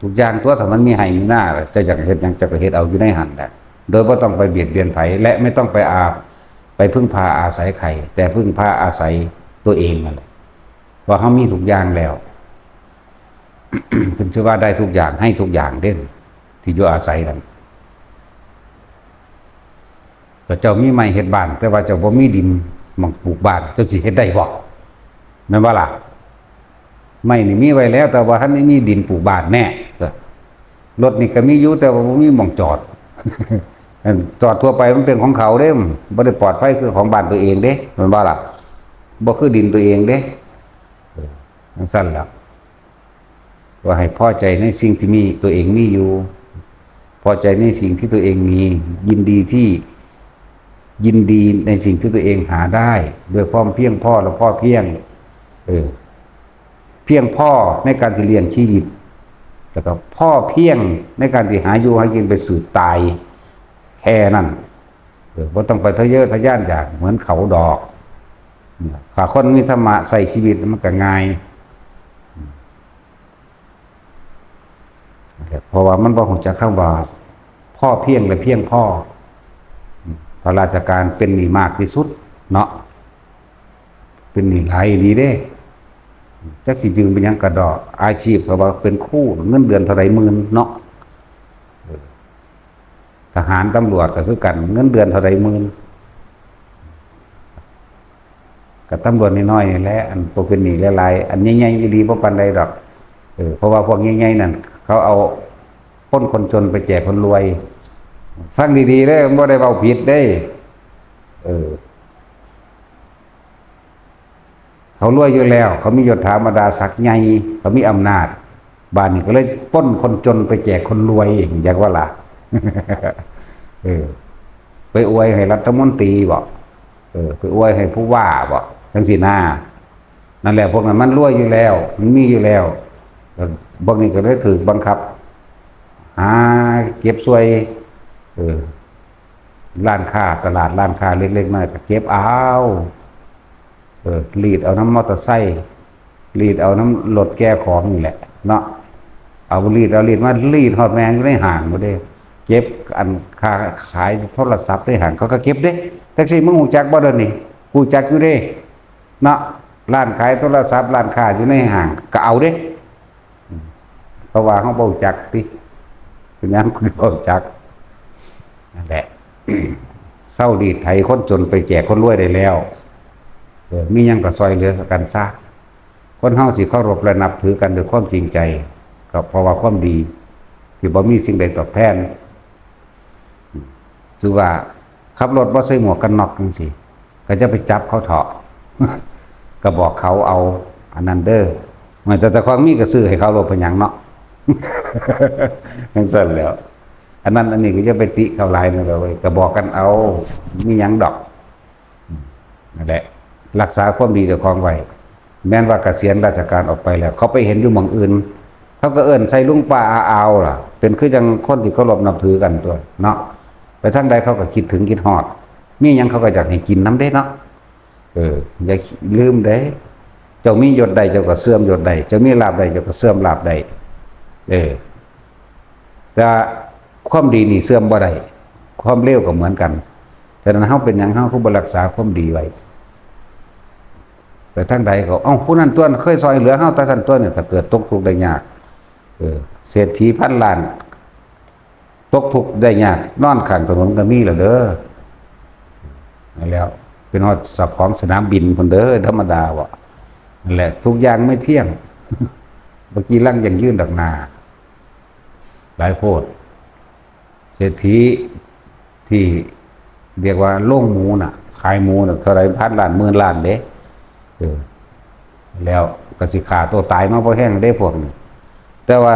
ทุกอย่างตัว ถ้ามันมีไฮ่มีนา เจ้าอยากเฮ็ดหยัง เจ้าก็เฮ็ดเอาอยู่ในหั่นแหละ โดยบ่ต้องไปเบียดเบียนไผ และไม่ต้องไปอา ไปพึ่งพาอาศัยใคร แต่พึ่งพาอาศัยตัวเองนั่นแหละ เพราะเฮามีทุกอย่างแล้ว ขึ้นชื่อว่าได้ทุกอย่าง ให้ทุกอย่างเด้ ที่อยู่อาศัยนั่น แต่เจ้ามีไม้เฮ็ดบ้าน แต่ว่าเจ้าบ่มีดินหม่องปลูกบ้าน เจ้าสิเฮ็ดได้บ่ แม่นบ่ล่ะ ไม้นี่มีไว้แล้ว แต่ว่าทันได้มีดินปลูกบ้านแน่ รถนี่ก็มีอยู่ แต่ว่าบ่มีหม่องจอด จอดทั่วไปมันเป็นของเขาเด้ บ่ได้ปลอดภัยคือของบ้านตัวเองเด้ แม่นบ่ล่ะ บ่คือดินตัวเองเด้ เออ จั่งซั่นล่ะ ว่าให้พอใจในสิ่งที่มี ตัวเองมีอยู่ พอใจในสิ่งที่ตัวเองมี ยินดีที่ ยินดีในสิ่งที่ตัวเองหาได้ ด้วยความเพียงพอและพอเพียง เออ เพียงพอในการสิเลี้ยงชีวิต แล้วก็พอเพียงในการสิหาอยู่หากินไปสืบตาย แค่นั้น เออ บ่ต้องไปทะเยอทะยานอยากเหมือนเขาดอก ถ้าคนมีธรรมะใช้ชีวิตมันก็ง่าย เพราะว่ามันบ่รู้จักคำว่าพอเพียงและเพียงพอ ข้าราชการเป็นหนี้มากที่สุดเนาะ เป็นหนี้หลายอีหลีเด้ จักสิยืมไปหยังกะดอก อาชีพเขาว่าเป็นครู เงินเดือนเท่าใดหมื่นเนาะ เออ ทหารตำรวจก็คือกัน เงินเดือนเท่าใดหมื่น กับตำรวจน้อยๆนี่แหละ อันพวกเป็นหนี้หลายๆ อันใหญ่ๆอีหลีบ่ปานใดดอก เออ เพราะว่าพวกใหญ่ๆนั่น เขาเอาปล้นคนจนไปแจกคนรวย ฟังดีๆเด้อ บ่ได้เว้าผิดเด้ เออ เขารวยอยู่แล้ว เขามียศถาบรรดาศักดิ์ใหญ่ เขามีอำนาจ บาดนี้ก็เลยปล้นคนจนไปแจกคนรวย อยากว่าล่ะ เออ ไปอวยให้รัฐมนตรีบ่ เออ ไปอวยให้ผู้ว่าบ่ จังซี่นา นั่นแหละ พวกนั้นมันรวยอยู่แล้ว มันมีอยู่แล้ว เออ พวกนี้ก็เลยถูกบังคับ หาเก็บส่วย เออ ร้านค้าตลาด ร้านค้าเล็กๆน้อยๆก็เก็บเอา เออ รีดเอานำมอเตอร์ไซค์ รีดเอานำรถแก่ของนี่แหละ เนาะ เอารีดเอารีดมารีดฮอดแม่งอยู่ในห้างบ่เด้ เก็บอันค่าขายโทรศัพท์ในห้าง เขาก็เก็บเด้ จั่งซี้ มึงฮู้จักบ่เดี๋ยวนี้ ฮู้จักอยู่เด้ เนาะ ร้านขายโทรศัพท์ ร้านค้าอยู่ในห้าง ก็เอาเด้ เพราะว่าเขาบ่รู้จักติ เป็นหยังคนบ่รู้จัก นั่นแหละ เซารีดไถคนจนไปแจกคนรวยได้แล้ว เออ มีหยังก็ซ่อยเหลือกันซะ คนเฮาสิเคารพและนับถือกันด้วยความจริงใจ ก็เพราะว่าความดี ที่บ่มีสิ่งใดตอบแทน ถือว่าขับรถบ่ใส่หมวกกันน็อกจังซี่ ก็จะไปจับเขาเถาะ ก็บอกเขาเอา อันนั้นเด้อ มันแต่เจ้าของมีก็ซื้อให้เขาโลด เป็นหยังเนาะ จังซั่นแหล้ว อันนั้นอันนี้ก็จะไปติเขาหลายนั่นแหละเว้ย ก็บอกกันเอา มีหยังดอก นั่นแหละ รักษาความดีเจ้าของไว้ แม้นว่าเกษียณราชการออกไปแล้ว เขาไปเห็นอยู่หม่องอื่น เขาก็เอิ้นใส่ลุงป้าอาอาวล่ะ เป็นคือจั่งคนที่เคารพนับถือกันตั๊วเนาะ ไปทางใดเขาก็คิดถึงคิดฮอด มีหยังเขาก็อยากให้กินนำเด้เนาะ เออ อย่าลืมเด้ เจ้ามียศใดเจ้าก็เสื่อมยศใด เจ้ามีลาภใดเจ้าก็เสื่อมลาภใด เออ แต่ความดีนี่เสื่อมบ่ได้ ความเลวก็เหมือนกัน ฉะนั้นเฮาเป็นหยังเฮาคือบ่รักษาความดีไว้ ไปทางใดก็ เอ้า ผู้นั้นตั๊วเคยซ่อยเหลือเฮาแต่ซั่นตั๊วเนี่ย ถ้าเกิดตกทุกข์ได้ยาก เออ เศรษฐีพันล้าน ตกทุกข์ได้ยาก นอนข้างถนนก็มีแล้วเด้อ นั่นแหล้ว เป็นฮอดเจ้าของสนามบินพุ้นเด้อ ธรรมดาบ่ นั่นแหละ ทุกอย่างไม่เที่ยง บ่กี่หลังยั่งยืนดอกนา หลายโพด เศรษฐีที่เรียกว่าโรงหมูน่ะ ขายหมูน่ะ เท่าใดพันล้าน หมื่นล้านเด้ เออ แล้วก็สิฆ่าตัวตายมาบ่แฮงเด้พวกนี้ แต่ว่า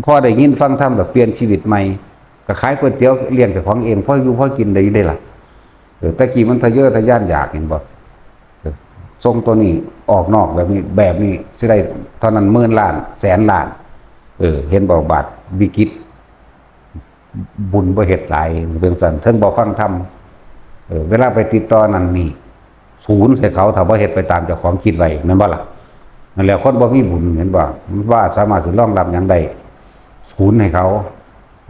พอได้ยินฟังธรรมแล้วเปลี่ยนชีวิตใหม่ ก็ขายก๋วยเตี๋ยวเลี้ยงเจ้าของเอง พออยู่พอกินได้อยู่เด้ล่ะ เออ แต่กี้มันทะเยอทะยานอยาก เห็นบ่ เออ ส่งตัวนี้ออกนอกแบบนี้ แบบนี้สิได้เท่านั้น หมื่นล้าน แสนล้าน เออ เห็นบ่ บาดวิกฤต บุญบ่เฮ็ดหลาย เป็นซั่น เทิงบ่ฟังธรรม เออ เวลาไปติดต่อนั่นนี่ ศูนย์ใส่เขา ถ้าบ่เฮ็ดไปตามเจ้าของคิดไว้ แม่นบ่ล่ะ นั่นแหละ คนบ่มีบุญ เห็นบ่ มันบ่สามารถสิรองรับหยังได้ ศูนย์ให้เขา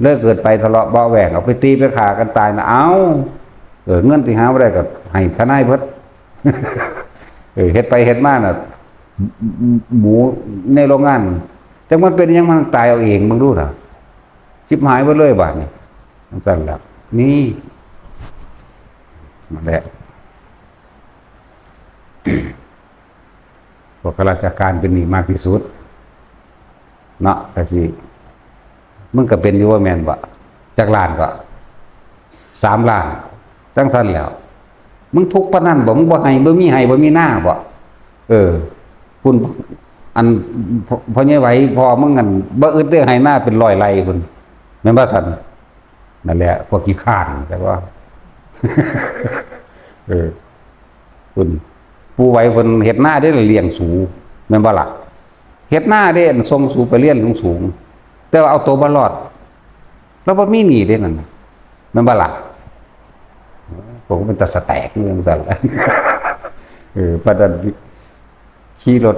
เลิกเกิดไปทะเลาะเบาะแว้ง เอาไปตีไปฆ่ากันตายนะ เอ้า เออ เงินที่หาบ่ได้ก็ให้ทนายเบิด เออ เฮ็ดไปเฮ็ดมาน่ะ หมูในโรงงาน จักมันเป็นหยัง มันตายเอาเอง มึงดูน่ะ ชิบหายเบิดเลยบาดนี้ จังซั่นล่ะ นี่ นั่นแหละ พวกข้าราชการเป็นหนี้มากที่สุด เนาะ จั่งซี้ มึงก็เป็นอยู่ว่าแม่นบ่ จักล้านก็ สามล้าน จังซั่นแหล้ว มึงทุกข์ปานนั้นบ่ มึงบ่ให้ บ่มีให้ บ่มีนาบ่ เออ พุ้น อัน พ่อ พ่อใหญ่ไหว พ่อมึงอัน บ่อึดเด้อ ให้นาเป็นร้อยไร่พุ้น แม่นบ่ซั่น นั่นแหละ พวกขี้คร้าน แต่ว่า เออ พุ้น ปู่ไหวเพิ่นเฮ็ดนาเด้ เลี้ยงสู แม่นบ่ล่ะ เฮ็ดนาเด้ ส่งสูไปเรียนสูงๆ แต่ว่าเอาตัวบ่รอด ลาวบ่มีหนี้เด้นั่นน่ะ แม่นบ่ล่ะ พวกมันตาสแตก จั่งซั่นล่ะ เออ ปานนั้น ขี่รถ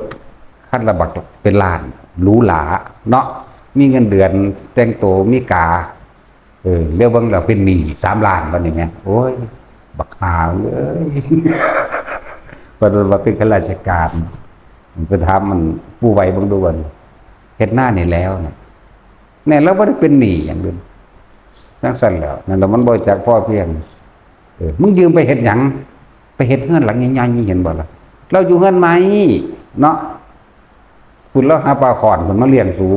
คันละบักเป็นล้าน หรูหรา เนาะ มีเงินเดือน แต่งตัวมีกา เออ แล้วเบิ่งแล้วเป็นหนี้สามล้าน บัดนี้แหม โอ้ย บักห่าเอ้ย ปานนั้นว่าเป็นข้าราชการ ไปถามมันปู่ไหวเบิ่งดู บัดนี้ เฮ็ดนานี่แล้วเนี่ย แน่ ลาวบ่ได้เป็นหนี้หยังเด้ จั่งซั่นแหล้ว นั่นแหละ มันบ่รู้จักพอเพียง เออ มึงยืมไปเฮ็ดหยัง ไปเฮ็ดเฮือนหลังใหญ่ๆ เห็นบ่ล่ะ ลาวอยู่เฮือนไม้เนาะ พุ้นลาวหาปลาข่อนพุ้นมาเลี้ยงสู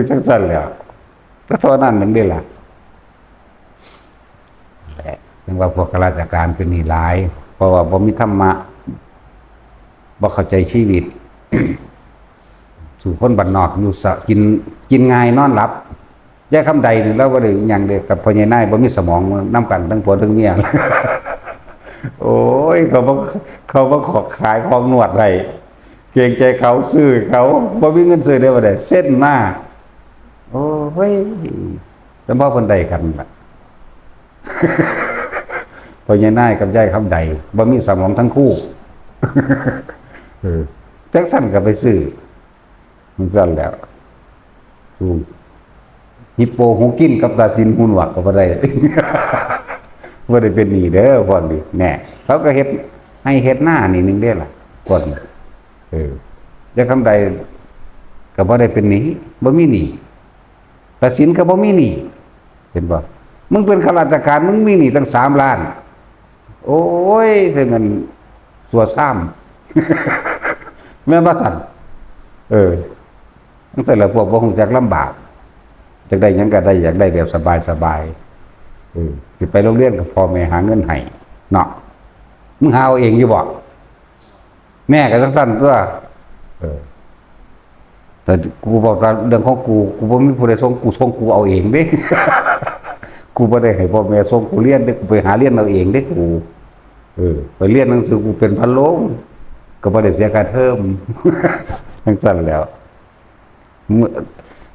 จั่งซั่นแหล้ว ก็เท่านั้นหนึ่งเด้ล่ะ จั่งว่าพวกข้าราชการเป็นหนี้หลาย เพราะว่าบ่มีธรรมะ บ่เข้าใจชีวิต สู่คนบ้านนอกอยู่สะ กิน กินง่ายนอนหลับ ยายคำใดนี่ลาวบ่ได้หยังเด้ กับพ่อใหญ่นายบ่มีสมองนำกันทั้งผัวทั้งเมีย โอ้ย เขาบ่ เขาบ่ขอขายของนวดให้ เกรงใจเขา ซื้อเขา บ่มีเงินซื้อเด้ บ่ได้ เซ็นมา โอ้ย แต่พอเพิ่นได้กันล่ะ พ่อใหญ่นายกับยายคำใด บ่มีสมองทั้งคู่ เออ จักสั่นก็ไปซื้อ มันสั่นแล้ว ถูก ฮิปโปหูกินกับตาสินหูหนวกก็บ่ได้ บ่ได้เป็นหนี้เด้อ พ่อนี่ แน่ เขาก็เฮ็ดไฮ่เฮ็ดนานี่หนึ่งเด้ล่ะ พ่อนี่ เออ ยายคำใดก็บ่ได้เป็นหนี้ บ่มีหนี้ ตาสินก็บ่มีหนี้ เห็นบ่ มึงเป็นข้าราชการ มึงมีหนี้ตั้งสามล้าน โอ้ย ใช่มันสัวซ้ำ แม่นบ่สั่น เออ จั่งซั่นล่ะ พวกบ่ฮู้จักลำบาก อยากได้หยังก็ได้ อยากได้แบบสบายๆ เออ สิไปโรงเรียนก็พ่อแม่หาเงินให้ เนาะ มึงหาเอาเองอยู่บ่ แม่ก็จั่งซั่นตั๊ว เออ แต่กูบอกตามเรื่องของกู กูบ่มีผู้ใดส่ง กูส่งกูเอาเองเด้ กูบ่ได้ให้พ่อแม่ส่งกูเรียนเด้ กูไปหาเรียนเอาเองเด้กู เออ ไปเรียนหนังสือ กูเป็นพันโลง ก็บ่ได้เสียค่าเทอม จั่งซั่นแล้ว เมื่อ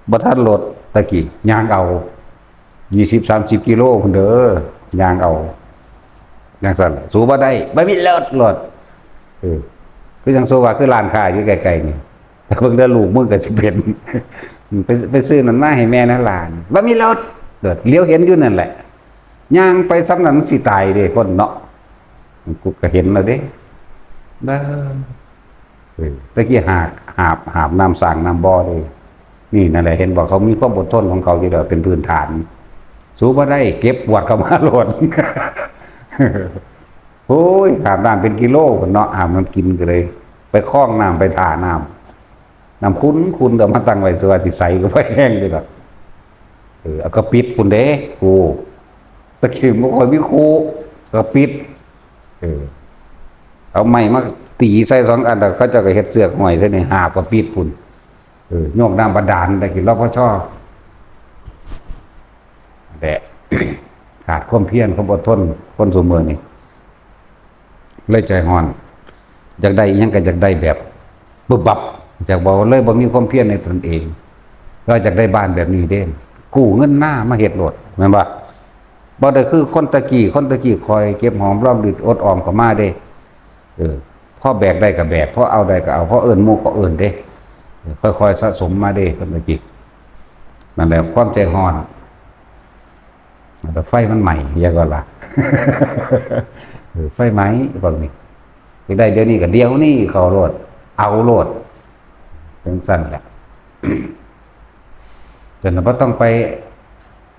บ่ทันรถ ตะกี้ ย่างเอา ยี่สิบ สามสิบ กิโลพุ้นเด้อ ย่างเอา จั่งซั่นล่ะ สู้บ่ได้ บ่มีรถ รถ เออ คือจั่งสู้ว่า คือร้านค้าอยู่ใกล้ๆนี่ แต่เบิ่งเด้อ ลูกมึงก็สิเป็น ไป ไปซื้อนั่นมาให้แม่นะหลาน บ่มีรถ รถ เหลียวเห็นอยู่นั่นแหละ ย่างไปส่ำนั้นมันสิตายเด้ คนเนาะ กูก็เห็นแล้วเด้ เบ้อ เออ ตะกี้หาบ หาบ หาบน้ำสร้างน้ำบ่อเด้ นี่นั่นแหละ เห็นบ่ เขามีความอดทนของเขาอยู่แล้ว เป็นพื้นฐาน สู้บ่ได้ เก็บปวดเข้ามาโลด โอ้ย หาบน้ำเป็นกิโลพุ้นเนาะ หาบน้ำกินก็เลย ไปคล้องน้ำ ไปถ่าน้ำ น้ำขุ่นๆ เดี๋ยวมาตั้งไว้ สิว่าสิใสก็บ่แห้งเลยดอก เออ เอากระปิดพุ้นเด้ กู ตะกี้บ่ค่อยมีคู กระปิด เออ เอาไม้มาตีใส่สองอัน แล้วเขาเจ้าก็เฮ็ดเสือกห้อยใส่นี่ หาบกระปิดพุ้น เออ โยกน้ำบาดาล ตะกี้ รพช. แต่ ขาดความเพียร ความอดทน คนซุมื้อนี่ เลยใจฮ้อน อยากได้อิหยังก็อยากได้แบบบึบบับ อยากบอกว่าเลยบ่มีความเพียรในตนเอง ก็อยากได้บ้านแบบนี้เด้ กู้เงินมา มาเฮ็ดโลด แม่นบ่ บ่ได้คือคนตะกี้ คนตะกี้คอยเก็บหอมรอมริบอดออมเข้ามาเด้ เออ พอแบกได้ก็แบก พอเอาได้ก็เอา พอเอิ้นหมู่ก็เอิ้นเด้ เออ ค่อยๆสะสมมาเด้ คนตะกี้ นั่นแหละ ความใจฮ้อน แต่ไฟมันไหม้ เรียกว่าล่ะ เออ ไฟไหม้ พวกนี้ อยากได้เดี๋ยวนี้ก็เดี๋ยวนี้ เข้าโลด เอาโลด จั่งซั่นแหละ แต่เราบ่ต้องไป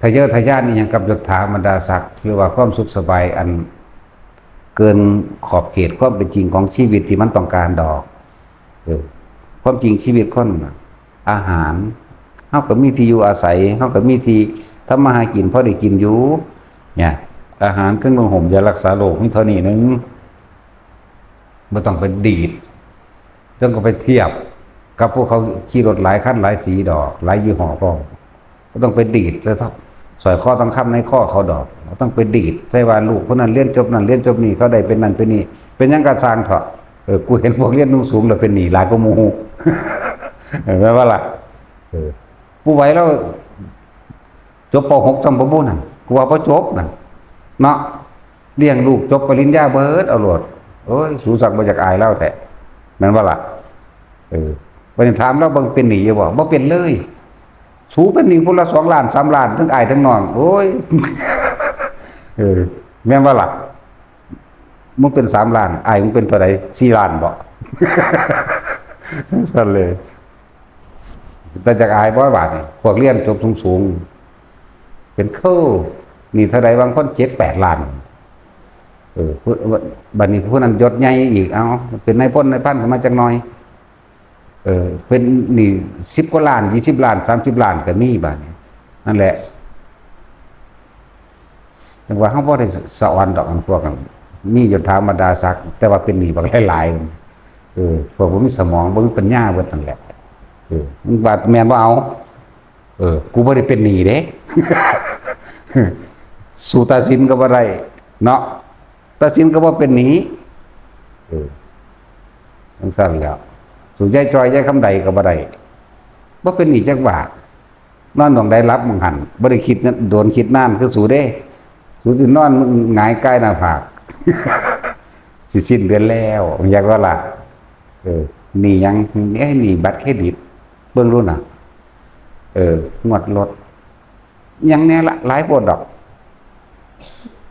ทะเยอทะยานอิหยังกับยศถาบรรดาศักดิ์ หรือว่าความสุขสบายอันเกินขอบเขตความเป็นจริงของชีวิตที่มันต้องการดอก เออ ความจริงชีวิตคนน่ะ อาหาร เฮาก็มีที่อยู่อาศัย เฮาก็มีที่ทำมาหากิน พอได้กินอยู่ เนี่ย อาหาร เครื่องนุ่งห่ม ยารักษาโรค มีเท่านี้หนึ่ง บ่ต้องไปดีด ต้องก็ไปเทียบกับพวกเขาขี่รถหลายคันหลายสีดอก หลายยี่ห้อพร้อม บ่ต้องไปดีดใส่สร้อยคอทองคำในคอเขาดอก บ่ต้องไปดีดใส่ว่าลูกคนนั้นเรียนจบนั่นเรียนจบนี่ เขาได้เป็นนั่นเป็นนี่ เป็นหยังก็ซ่างเถาะ เออ กูเห็นพวกเรียนสูงๆแล้วเป็นหนี้หลายกว่าหมู่ เออ แม่นบ่ล่ะ เออ ผู้ไหวแล้ว จบ ป.หก ซ้ำบ่บุนั่น กูว่าบ่จบนั่น เนาะ เลี้ยงลูกจบปริญญาเบิดเอาโลด โอ้ย สูสักบ่อยากอายลาวแท้ แม่นบ่ล่ะ เออ บัดนี้ถามลาวเบิ่งเป็นหนี้อยู่บ่ บ่เป็นเลย สูเป็นหนี้ผู้ละสองล้าน สามล้าน ทั้งอ้ายทั้งน้อง โอ้ย เออ แม่นบ่ล่ะ มึงเป็นสามล้าน อ้ายมึงเป็นเท่าใด สี่ล้านบ่ ซั่นเลย แต่อยากอายบ่บาดนี่ พวกเรียนจบสูงๆ เป็นครู หนี้เท่าใด บางคนเจ็ดแปดล้าน เออ ผู้ บัดนี้ผู้นั้นยศใหญ่อีก เอ้า เป็นนายพลนายพันขึ้นมาจักหน่อย เออ เป็นหนี้สิบกว่าล้าน ยี่สิบล้าน สามสิบล้านก็มีบาดนี้ นั่นแหละ จั่งว่าเฮาบ่ได้สะออนดอก อันพวกนั้น มียศถาบรรดาศักดิ์ แต่ว่าเป็นหนี้บักหลายๆ เออ พวกบ่มีสมอง บ่มีปัญญาเบิดนั่นแหละ เออ มึงว่าแม่นบ่เอา เออ กูบ่ได้เป็นหนี้เด้ สู้ตัดสินก็บ่ได้ เนาะ ตัดสินก็บ่เป็นหนี้ เออ จังซั่นแหล้ว สู้ยายจอยยายคำใดก็บ่ได้ บ่เป็นหนี้จักบาท นอนหม่องใดหลับหม่องหั้น บ่ได้คิดนะ โดนคิดนานคือสู้เด้ สู้สินอนหงายกายหน้าผาก สิสิ้นเดือนแล้ว อยากว่าล่ะ เออ หนี้หยัง เอ้ย หนี้บัตรเครดิต เบิ่งดูน่ะ เออ งวดรถ หยังแน่ละ หลายโพดดอก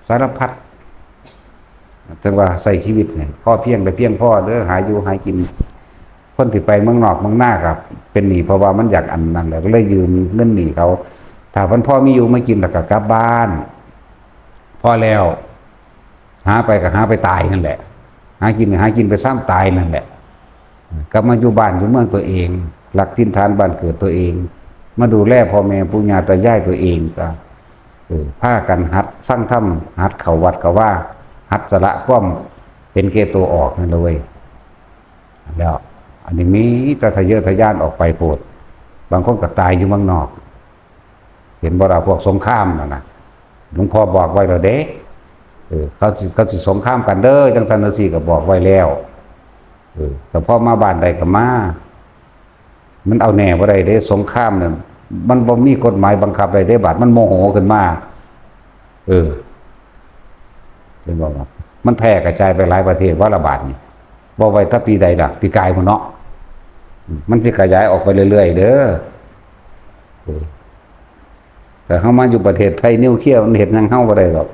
สารพัด แต่ว่าใช้ชีวิตให้พอเพียง ได้เพียงพอเด้อ หาอยู่หากิน คนที่ไปเมืองนอกเมืองนาก็เป็นหนี้ เพราะว่ามันอยากอันนั้นแหละ ก็เลยยืมเงินหนี้เขา ถ้ามันพอมีอยู่มากินแล้วก็กลับบ้าน พอแล้ว หาไปก็หาไปตายนั่นแหละ หากินก็หากินไปซ้ำตายนั่นแหละ กลับมาอยู่บ้านอยู่เมืองตัวเอง หลักถิ่นฐานบ้านเกิดตัวเอง มาดูแลพ่อแม่ปู่ย่าตายายตัวเองซะ เออ พากันหัดฟังธรรม หัดเข้าวัดเข้าวา หัดสละความเป็นแก่ตัวออกนั่นเลย แล้ว อันนี้มีแต่ทะเยอทะยานออกไปโพด บางคนก็ตายอยู่เมืองนอก เห็นบ่ล่ะ พวกสงครามน่ะนะ หลวงพ่อบอกไว้แล้วเด้ เออ เขาสิ เขาสิสงครามกันเด้อ จังซั่นจังซี่ก็บอกไว้แล้ว เออ แต่พอมาบ้านใดก็มา มันเอาแน่บ่ได้เด้ สงครามเนี่ย มันบ่มีกฎหมายบังคับได้เด้ บาดมันโมโหขึ้นมา เออ เห็นบ่ว่า มันแพร่กระจายไปหลายประเทศว่าระบาดนี่ บ่ไว้แต่ปีใดล่ะ ปีกายพุ้นเนาะ มันสิขยายออกไปเรื่อยๆเด้อ เออ แต่เฮามาอยู่ประเทศไทย นิวเคลียร์มันเฮ็ดหยังเฮาบ่ได้หรอก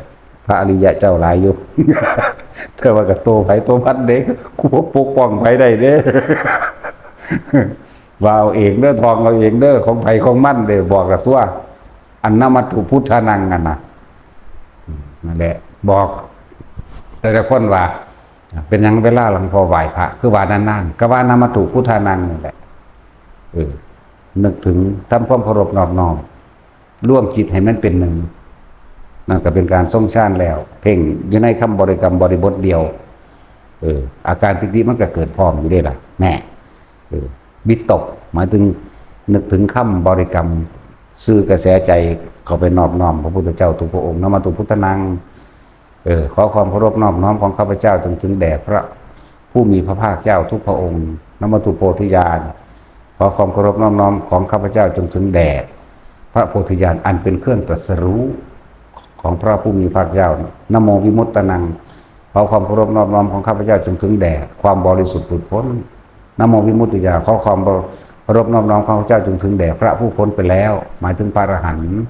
พระอริยะเจ้าหลายอยู่ แต่ว่าก็โตไผโตมันเด้ กูบ่ปกป้องไผได้เด้ ว่าเอาเองเด้อ ทองเอาเองเด้อ ของไผของมันเด้อ บอกละตัว อันนมัตถุพุทธานัง อันน่ะ นั่นแหละ บอกแต่ละคนว่า เป็นหยังเวลาหลวงพ่อไหว้พระ คือว่านานๆ ก็ว่านมัตถุพุทธานังนั่นแหละ เออ นึกถึง ทำความเคารพนอบน้อม รวมจิตให้มันเป็นหนึ่ง นั่นก็เป็นการทรงฌานแล้ว เพ่งอยู่ในคำบริกรรมบริบทเดียว เออ อาการปีติมันก็เกิดพร้อมอยู่เด้ล่ะ แน่ เออ วิตก หมายถึงนึกถึงคำบริกรรม ซื่อกระแสใจเข้าไปนอบน้อมพระพุทธเจ้าทุกพระองค์ นมัตถุพุทธานัง เออ ขอความเคารพนอบน้อมของข้าพเจ้าจงถึงแด่พระผู้มีพระภาคเจ้าทุกพระองค์ นมัตถุโพธิญาณ ขอความเคารพนอบน้อมของข้าพเจ้าจงถึงแด่พระโพธิญาณอันเป็นเครื่องตรัสรู้ของพระผู้มีพระภาคเจ้า นะโมวิมุตตานัง ขอความเคารพนอบน้อมของข้าพเจ้าจงถึงแด่ความบริสุทธิ์หลุดพ้น นะโมวิมุตติยา ขอความเคารพนอบน้อมของข้าพเจ้าจงถึงแด่พระผู้พ้นไปแล้ว หมายถึงพระอรหันต์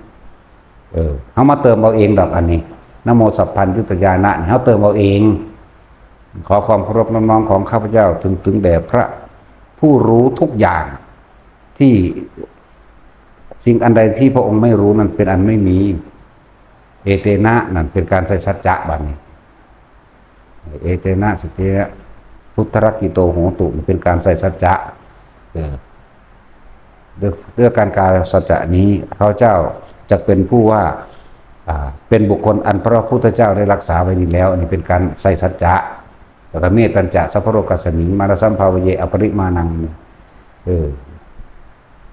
เออ เฮามาเติมเอาเองดอกอันนี้ นะโมสัพพัญญุตยานะนี่ เฮาเติมเอาเอง ขอความเคารพนอบน้อมของข้าพเจ้าจงถึงแด่พระผู้รู้ทุกอย่าง ที่สิ่งอันใดที่พระองค์ไม่รู้นั้นเป็นอันไม่มี เอเตนะ นั่นเป็นการใส่สัจจะบัดนี้ เอเตนะ สัจเจนะ พุทธรักกิโต โหตุ เป็นการใส่สัจจะ เออ ด้วย ด้วยการกล่าวสัจจะนี้ ข้าพเจ้าจะเป็นผู้ว่า อ่า เป็นบุคคลอันพระพุทธเจ้าได้รักษาไว้ดีแล้ว อันนี้เป็นการใส่สัจจะ แล้วก็เมตตัญจะ สัพพะโลกัสสมิง มานะสัมภาวะเย อปริมาณัง เออ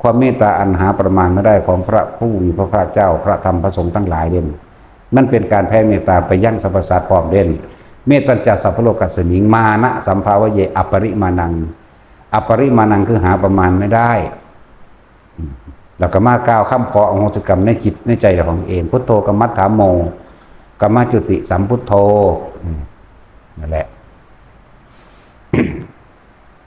ความเมตตาอันหาประมาณไม่ได้ของพระผู้มีพระภาคเจ้า พระธรรม พระสงฆ์ทั้งหลายเด่น มันเป็นการแผ่เมตตาไปยังสรรพสัตว์พร้อมเด่น เมตตัญจะ สัพพะโลกัสสมิง มานะสัมภาวะเย อปริมาณัง อปริมาณังคือหาประมาณไม่ได้ อืม แล้วก็มากล่าวคำขออโหสิกรรมในจิตในใจของเอง พุทโธ กมมัฏฐาโม กมมจุติ สัมพุทโธ อืม นั่นแหละ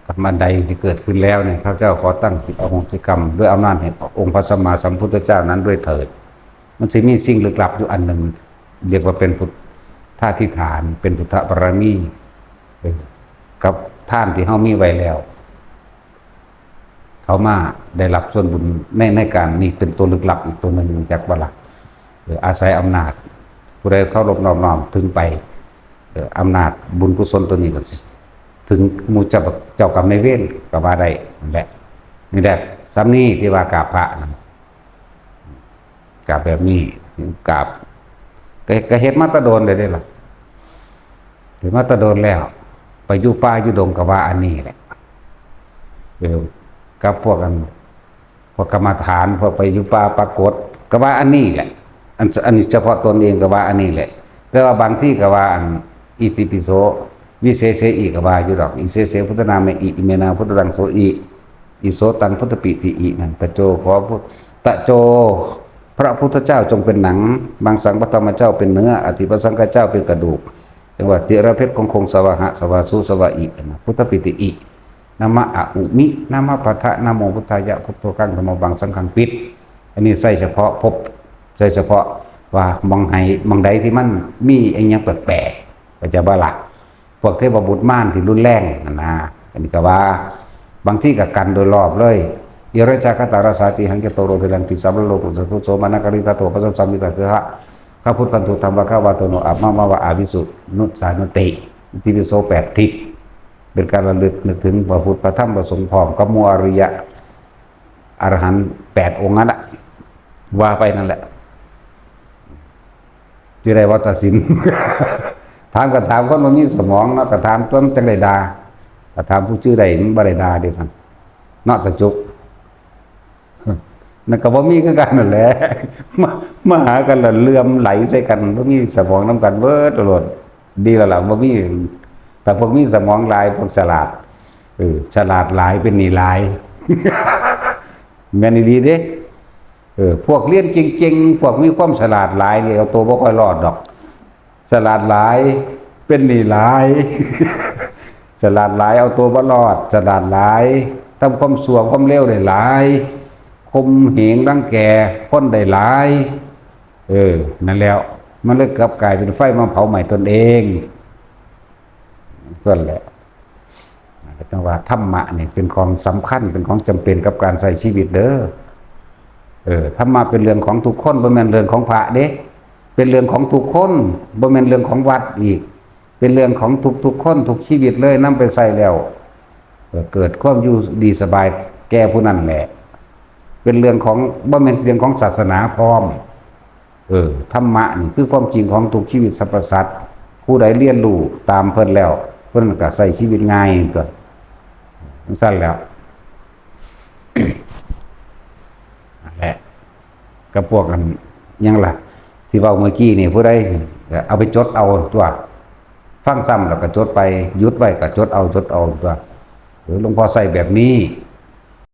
กรรมอันใดที่เกิดขึ้นแล้วเนี่ย ข้าพเจ้าขอตั้งจิตอโหสิกรรม ด้วยอำนาจแห่งองค์พระสัมมาสัมพุทธเจ้านั้นด้วยเถิด มันสิมีสิ่งลึกลับอยู่อันหนึ่ง เรียกว่าเป็นพุทธาธิษฐาน เป็นพุทธบารมี เออ กับทานที่เฮามีไว้แล้ว เขามาได้รับส่วนบุญใน ในการนี้เป็นตัวลึกลับอีกตัวหนึ่ง จักบ่ล่ะ เออ อาศัยอำนาจ ผู้ใดเคารพนอบน้อมถึงไป เออ อำนาจบุญกุศลตัวนี้ก็สิถึงหมู่เจ้า เจ้ากรรมนายเวรก็ว่าได้นั่นแหละ นี่แหละ ส่ำนี้ที่ว่ากราบพระนั่น กราบแบบนี้ กราบ ก็ ก็เฮ็ดมาแต่โดนเลยเด้ล่ะ เฮ็ดมาแต่โดนแล้ว ไปอยู่ป่าอยู่ดงก็ว่าอันนี้แหละ เออ กับพวกอัน พวกกรรมฐาน พวกไปอยู่ป่าปรากฏ ก็ว่าอันนี้แหละ อัน อันนี้เฉพาะตนเองก็ว่าอันนี้แหละ แต่ว่าบางที่ก็ว่าอัน อิติปิโส วิเศษเสอิ ก็ว่าอยู่ดอก อิเสเส พุทธนามะอิ อิเมนา พุทธตังโสอิ อิโสตัง พุทธปิติอิ นั่น ตะโจ ขอพุทธ ตะโจ พระพุทธเจ้าจงเป็นหนัง มังสัง พระธรรมเจ้าเป็นเนื้อ อติปสังขะเจ้าเป็นกระดูก จังหวัดติระเพชรของคงสวาหะ สวาสุ สวาอิ นะ พุทธปิติอิ นะมะอะอุมิ นะมะปะทะ นะโมพุทธายะ พุทโธกัง ธัมโมบัง สังฆังปิด อันนี้ใส่เฉพาะพบ ใส่เฉพาะว่าหม่องไหนหม่องใดที่มันมีไอ้หยังแปลกๆ ก็จะบ่ละ พวกเทพบุตรมารที่รุนแรงนั่นนะ อันนี้ก็ว่า บางที่ก็กันโดยรอบเลย อิระจาคตาราสาติหังเกโตโรติลังติสัมโลกุสะทุโสมานาการิทัตโตปะสัมสามิตาเสหะ ข้าพุทธันตุธรรมะข้าวาโตโนอัปมะมะวะอาวิสุนุสานุติ ที่พิโสแปดทิศ เป็นการระลึกนึกถึงพระพุทธพระธรรมพระสงฆ์พร้อมกับหมู่อริยะอรหันต์แปดองค์นั่นแหละ ว่าไปนั่นแหละ ที่ได้ว่าตัดสิน ถามก็ถามคนบ่มีสมองเนาะ ก็ถามตัวมันจังได้ด่า ก็ถามผู้ชื่อใดมันบ่ได้ด่าเด้ซั่น เนาะตะจุก นั่นก็บ่มีคือกันนั่นแหละ มา มาหากันแล้วเหลื่อมไหลใส่กัน บ่มีสมองนำกันเบิดโลด ดีแล้วล่ะ บ่มี แต่พวกมีสมองหลาย พวกฉลาด เออ ฉลาดหลายเป็นหนี้หลาย แม่นอีหลีเด้ เออ พวกเรียนเก่งๆ พวกมีความฉลาดหลายนี่เอาตัวบ่ค่อยรอดดอก ฉลาดหลายเป็นหนี้หลาย ฉลาดหลายเอาตัวบ่รอด ฉลาดหลายทำความชั่วความเลวได้หลาย ข่มเหงรังแกคนได้หลาย เออ นั่นแล้ว มันเลยกลับกลายเป็นไฟมาเผาไหม้ตนเอง ส่วนแหละ ก็ต้องว่าธรรมะนี่เป็นของสำคัญ เป็นของจำเป็นกับการใช้ชีวิตเด้อ เออ ธรรมะเป็นเรื่องของทุกคน บ่แม่นเรื่องของพระเด้ เป็นเรื่องของทุกคน บ่แม่นเรื่องของวัดอีก เป็นเรื่องของทุกๆคน ทุกชีวิตเลย นำไปใช้แล้ว เออ เกิดความอยู่ดีสบายแก่ผู้นั้นแหละ เป็นเรื่องของ บ่แม่นเรื่องของศาสนาพร้อม เออ ธรรมะนี่คือความจริงของทุกชีวิตสรรพสัตว์ ผู้ใดเรียนรู้ตามเพิ่นแล้ว เพิ่นก็ใช้ชีวิตง่ายตัว จั่งซั่นแล้ว นั่นแหละ กับพวกอันหยังล่ะ ที่เว้าเมื่อกี้นี่ ผู้ใดก็เอาไปจดเอาตัว ฟังซ้ำแล้วก็จดไป หยุดไว้ก็จดเอา จดเอาตัว เออ หลวงพ่อใช้แบบนี้